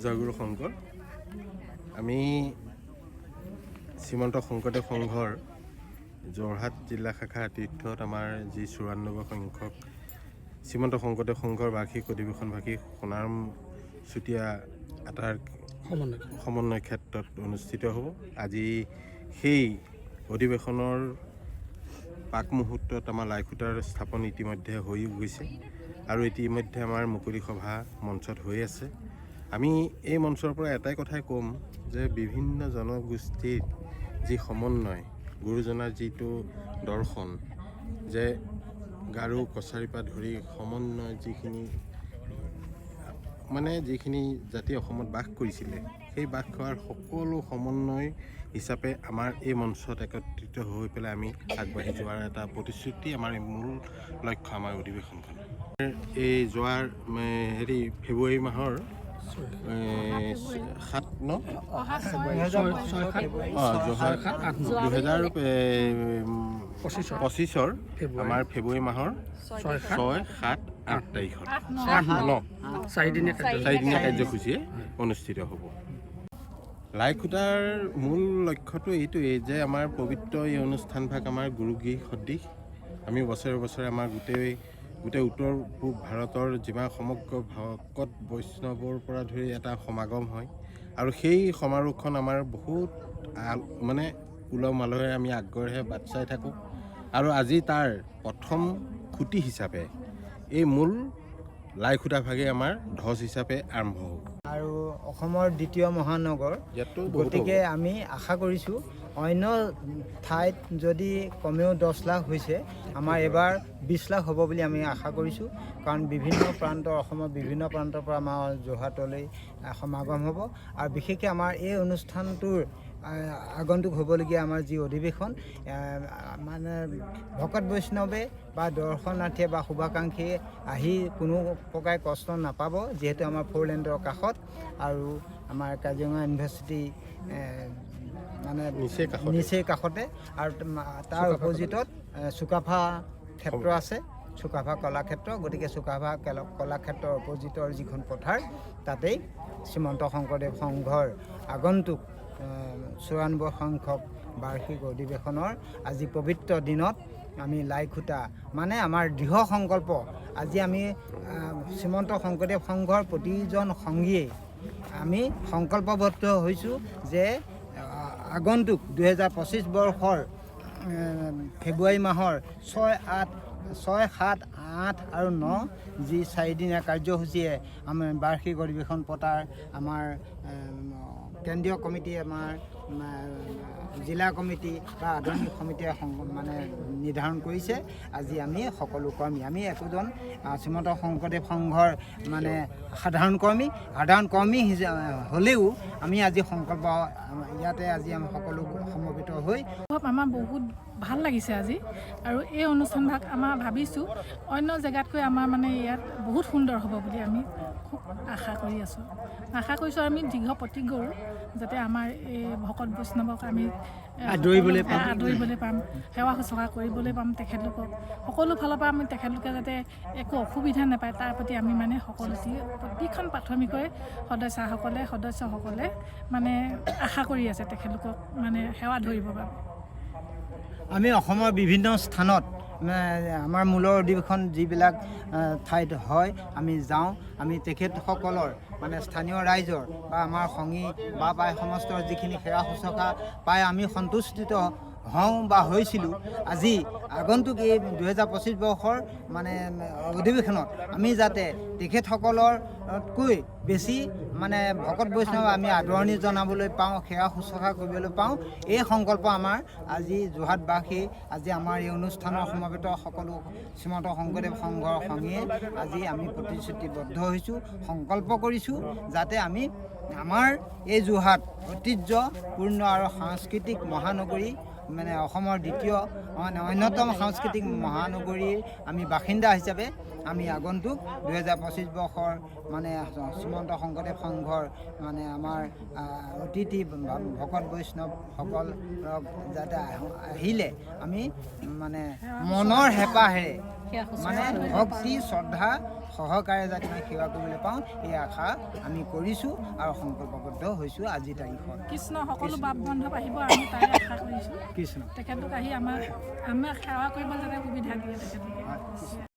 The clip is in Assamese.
জয়গুৰু শংকৰ। আমি শ্ৰীমন্ত শংকৰদেৱ সংঘৰ যোৰহাট জিলা শাখাৰ আতিথ্যত আমাৰ যি 94 সংখ্যক শ্ৰীমন্ত শংকৰদেৱ সংঘৰ বাৰ্ষিক অধিৱেশন ভাগি সোণাৰাম চুতীয়া আতাৰ সমন্বয় ক্ষেত্ৰত অনুষ্ঠিত হ'ব। আজি সেই অধিৱেশনৰ প্ৰাক মুহূৰ্তত আমাৰ লাইখুঁটাৰ স্থাপন ইতিমধ্যে হৈ গৈছে আৰু ইতিমধ্যে আমাৰ মুকলি সভা মঞ্চত হৈ আছে। আমি এই মঞ্চৰ পৰা এটাই কথাই ক'ম যে বিভিন্ন জনগোষ্ঠীৰ যি সমন্বয়, গুৰুজনাৰ যিটো দৰ্শন যে গাৰো কছাৰীৰ পৰা ধৰি সমন্বয়, যিখিনি মানে যিখিনি জাতি অসমত বাস কৰিছিলে, সেই বাস কৰাৰ সকলো সমন্বয় হিচাপে আমাৰ এই মঞ্চত একত্ৰিত হৈ পেলাই আমি আগবাঢ়ি যোৱাৰ এটা প্ৰতিশ্ৰুতি আমাৰ এই মূল লক্ষ্য আমাৰ অধিৱেশনখন। এই যোৱাৰ হেৰি ফেব্ৰুৱাৰী মাহৰ 7 ন অঁ, যোৱা 2025ৰ আমাৰ ফেব্ৰুৱাৰী মাহৰ 6, 7, 8 তাৰিখত ন চাৰিদিনীয়া। চাৰিদিনীয়া কাৰ্যসূচীয়ে অনুষ্ঠিত হ'ব। লাইখুঁটাৰ মূল লক্ষ্যটো এইটোৱেই যে আমাৰ পবিত্ৰ এই অনুষ্ঠানভাগ আমাৰ গুৰুগৃহ সদৃশ। আমি বছৰে বছৰে আমাৰ গোটেই গোটেই উত্তৰ পূব ভাৰতৰ যিমান সমগ্ৰ ভকত বৈষ্ণৱৰ পৰা ধৰি এটা সমাগম হয় আৰু সেই সমাৰোহখন আমাৰ বহুত মানে উলহ মালহেৰে আমি আগ্ৰহেৰে বাট চাই থাকোঁ। আৰু আজি তাৰ প্ৰথম খুঁটি হিচাপে এই মূল লাইখুঁটা ভাগে আমাৰ ধ্বজ হিচাপে আৰম্ভ হ'ব। আৰু অসমৰ দ্বিতীয় মহানগৰ। ইয়াততো বহুত। গতিকে আমি আশা কৰিছোঁ, অন্য ঠাইত যদি কমেও 10 লাখ হৈছে, আমাৰ এইবাৰ 20 লাখ হ'ব বুলি আমি আশা কৰিছোঁ। কাৰণ বিভিন্ন প্ৰান্তৰ, অসমৰ বিভিন্ন প্ৰান্তৰ পৰা আমাৰ যোৰহাটলৈ সমাগম হ'ব। আৰু বিশেষকৈ আমাৰ এই অনুষ্ঠানটোৰ আগন্তুক হ'বলগীয়া আমাৰ যি অধিৱেশন, মানে ভকত বৈষ্ণৱে বা দৰ্শনাৰ্থীয়ে বা শুভাকাংক্ষীয়ে আহি কোনো প্ৰকাৰে কষ্ট নাপাব, যিহেতু আমাৰ ফ'ৰ লেনৰ কাষত আৰু আমাৰ কাজিৰঙা ইউনিভাৰ্চিটি মানে নিচেই কাষতে। নিচেই কাষতে। আৰু তাৰ অপজিটত চুকাফা ক্ষেত্ৰ আছে, চুকাফা কলাক্ষেত্ৰ। গতিকে চুকাফা কলাক্ষেত্ৰৰ অপজিটৰ যিখন পথাৰ, তাতেই শ্ৰীমন্ত শংকৰদেৱ সংঘৰ আগন্তুক 94 সংখ্যক বাৰ্ষিক অধিৱেশনৰ আজি পবিত্ৰ দিনত আমি লাইখুঁটা, মানে আমাৰ দৃঢ় সংকল্প, আজি আমি শ্ৰীমন্ত শংকৰদেৱ সংঘৰ প্ৰতিজন সংগীয়ে আমি সংকল্পবদ্ধ হৈছোঁ যে আগন্তুক 2025 বৰ্ষৰ ফেব্ৰুৱাৰী মাহৰ 6, 8, 6, 7, 8 আৰু 9 যি চাৰিদিনীয়া কাৰ্যসূচীয়ে আমাৰ বাৰ্ষিক অধিৱেশন পতাৰ আমাৰ কেন্দ্ৰীয় কমিটি, আমাৰ জিলা কমিটি বা আদৰণি সমিতিয়ে মানে নিৰ্ধাৰণ কৰিছে। আজি আমি সকলো কৰ্মী, আমি একোজন শ্ৰীমন্ত শংকৰদেৱ সংঘৰ মানে সাধাৰণ কৰ্মী, সাধাৰণ কৰ্মী হ'লেও আমি আজি সংকল্প ইয়াতে আজি আমি সকলো সমবেত হৈ আমাৰ বহুত ভাল লাগিছে আজি। আৰু এই অনুষ্ঠানভাগ আমাৰ ভাবিছোঁ অন্য জেগাতকৈ আমাৰ মানে ইয়াত বহুত সুন্দৰ হ'ব বুলি আমি খুব আশা কৰি আছোঁ, আশা কৰিছোঁ। আমি দৃঢ় প্ৰতিজ্ঞ যাতে আমাৰ এই ভকত বৈষ্ণৱক আমি আদৰিবলৈ পাম। আদৰিবলৈ পাম, সেৱা শুশ্ৰূষা কৰিবলৈ পাম তেখেতলোকক। সকলো ফালৰ পৰা আমি তেখেতলোকে যাতে একো অসুবিধা নাপায়, তাৰ প্ৰতি আমি মানে সকলো প্ৰতিখন প্ৰাথমিকৰে সদস্যসকলে মানে আশা কৰি আছে তেখেতলোকক মানে সেৱা ধৰিবৰ বাবে। আমি অসমৰ বিভিন্ন স্থানত মানে আমাৰ মূলৰ অধিৱেশন যিবিলাক ঠাইত হয় আমি যাওঁ। আমি তেখেতসকলৰ মানে স্থানীয় ৰাইজৰ বা আমাৰ সংগী বা পাই সমস্তৰ যিখিনি সেৱা শুশ্ৰূষা পাই আমি সন্তুষ্টিত হওঁ বা হৈছিলোঁ। আজি আগন্তুক এই 2025 বৰ্ষৰ মানে অধিৱেশনত আমি যাতে তেখেতসকলৰতকৈ বেছি মানে ভকত বৈষ্ণৱ আমি আদৰণি জনাবলৈ পাওঁ, সেৱা শুশ্ৰূষা কৰিবলৈ পাওঁ, এই সংকল্প আমাৰ আজি যোৰহাটবাসী, আজি আমাৰ এই অনুষ্ঠানৰ সমবেত সকলো শ্ৰীমন্ত শংকৰদেৱ সংঘৰ সংগীয়ে আজি আমি প্ৰতিশ্ৰুতিবদ্ধ হৈছোঁ, সংকল্প কৰিছোঁ যাতে আমি আমাৰ এই যোৰহাট ঐতিহ্যপূৰ্ণ আৰু সাংস্কৃতিক মহানগৰী, মানে অসমৰ দ্বিতীয় মানে অন্যতম সাংস্কৃতিক মহানগৰীৰ আমি বাসিন্দা হিচাপে আমি আগন্তুক 2025 বৰ্ষৰ মানে শ্ৰীমন্ত শংকৰদেৱ সংঘৰ মানে আমাৰ অতিথি ভকত বৈষ্ণৱসকলক যাতে আহিলে আমি মানে মনৰ হেঁপাহেৰে মানে ভক্তি শ্ৰদ্ধা সহকাৰে যাতে আমি সেৱা কৰিবলৈ পাওঁ, এই আশা আমি কৰিছোঁ আৰু সংকল্পবদ্ধ হৈছোঁ আজিৰ তাৰিখত। কৃষ্ণ, সকলো বাপ বান্ধৱ আহিব, আমি তাৰে আশা কৰিছোঁ। কৃষ্ণ। তেখেতলোক আহি আমাক সেৱা কৰিবলৈ যাতে সুবিধা দিয়ে তেখেতলোকে। হয়, কৃষ্ণ।